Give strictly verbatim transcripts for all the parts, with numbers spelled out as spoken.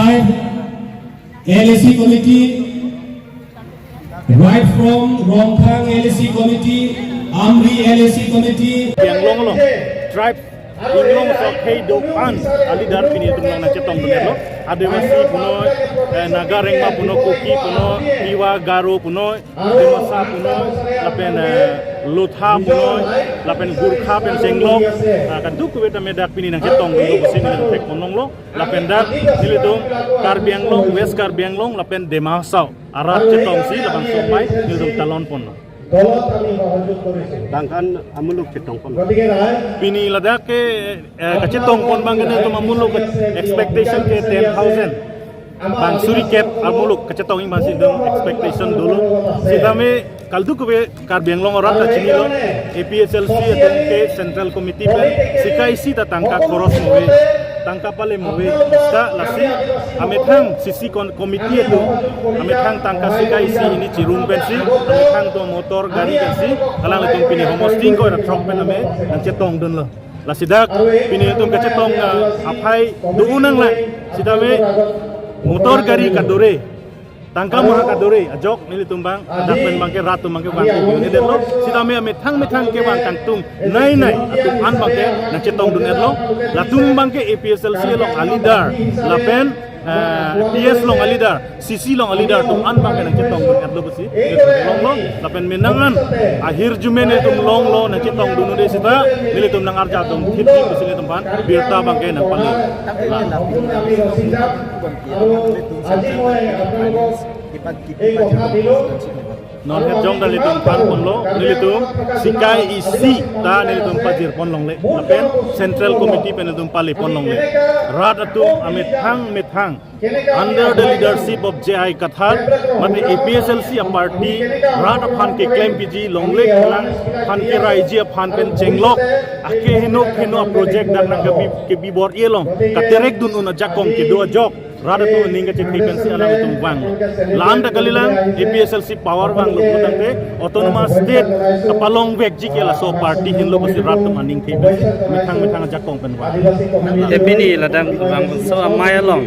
L A C committee, right from Rongkhang L A C committee, Amri L A C committee. Karbi Anglong along tribe inglong sok hei do-an a-leader pini itum along nangchetongdun-etlo. Adivasi punoi, eh, Naga Rengma punoi, Kuki punoi, Tiwa Garo punoi, Dimasa punoi, lapen, eh, Lotha punoi, lapen Gorkha pen chenglok, ah, kadokave tame dak pini nangchetongdunlo pusi nelitum thekponlonglo. Lapen dak nelitum Karbi Anglong, West Karbi Anglong lapen Dima Hasao arat chetongsi labangso amei nelitum talonponlo. Dangkan amuluk chetongpon. Pini ladak ke, eh, kachetongpon abang ke nelitum amuluk expectation ke ten thousand. Bang suri kep amuluk kachetong abangsi nelitum expectation dolo. Sitame kadokave Karbi Anglong arat ta chinilo, A P H L C atum ke Central Committee pen sika isi ta tangka khoros mo ave, tangka pale mo ave. Sita lasi amethang C C kon committee atum, amethang tangka sika isi hini chirum pensi, amethang do motor gari pensi, alanglitum pini homosting ko era truck pen ame nangchetongdunlo. Lasi dak pini itum kachetong, ah, aphai do-un nanglang, sitame motor gari kadore, tangka maha kadore ajok nelitum abang dak pen abangke rat atum abangke vang ke un-edetlo. Sitame amethang methang kevang kangtung nai nai atum an abangke nangchetongdun-etlo. Latum abangke A P H L C along a-leader lapen, eh, P S along a-leader, C C along a-leader atum an abangke nangchetongdun-etlo pusi nelitum longlo. Lapen menang an ahirjume nelitum longlo nangchetongdun-un-e sita nelitum nang-arjap dun thip thip pusi nelitum aphan birta abangke nangpale. Non het jong ta nelitum pangponlo, nelitum sika isi ta nelitum pajirponlongle, lapen Central Committee pen nelitum paleponlongle. Rat atum amethang methang under the leadership of J I Kathar, mate A P H L C a-party rat aphan keklem piji longle kelang aphan keraiji aphan pen chenglok akeheno keheno a-project dak nangkebi, kebi bor-i along katerek dun-un ajakong kedo ajok rat atum aning kachethe pensi alanglitum vang. La-an ta kalilang, A P H L C power vanglo pulotangte autonomous state kapalong vekji ke laso party henlo pusi rat atum aning the pensi methang methang ajakong pen vang. Te pini ladak bangso amei along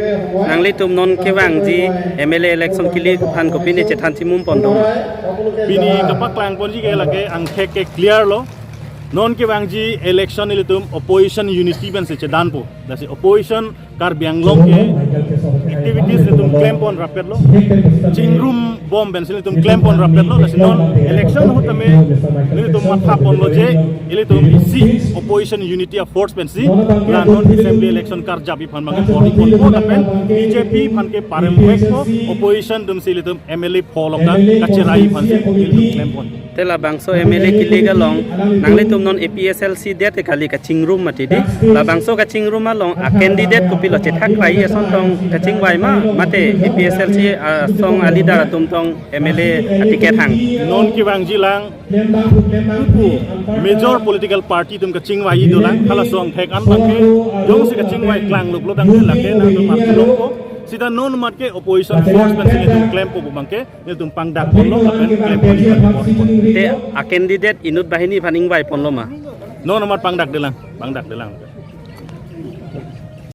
nanglitum non kevangji M L A election kili aphan kopine chethan chimum pon do? Pini kapaklangponji ke lake angthek ke clear lo. Non kevangji election nelitum opposition unity pensi chedanpo. Lasi opposition Karbi Anglong ke activities nelitum klempon rapetlo. Chingrum bom pensi nelitum klempon rapetlo. Lasi non election ahut tame nelitum mathaponlo je ilitum isi opposition unity a-force pensi la non assembly election karjap aphan abangke bor-iponpo lapen B J P aphan ke parem vekpo, opposition atumsi ilitum M L A pho along ta kacherai aphansi ilitum klempon. Te labangso M L A kili along nanglitum non A P H L C det ke kali kachingrum mati di. Labangso kachingrum along a-candidate kopilo chethak rai ason tong kachingvai ma, mate A P H L C asong a-leader atum tong M L A a-ticket hang? Non kevangji lang pupu major political party atum kachingvai dolang, halaso angthek an abangke jongsi kachingvai klanglo pulotangte lake nangtum arjulongpo. Sita non amat ke opposition force pensi nelitum klempo pu abangke nelitum pangdakponlo lapen klempo. Te a-candidate inut banghini aphan ingvaiponlo ma? Non amat pangdakdelang, pangdakdelang.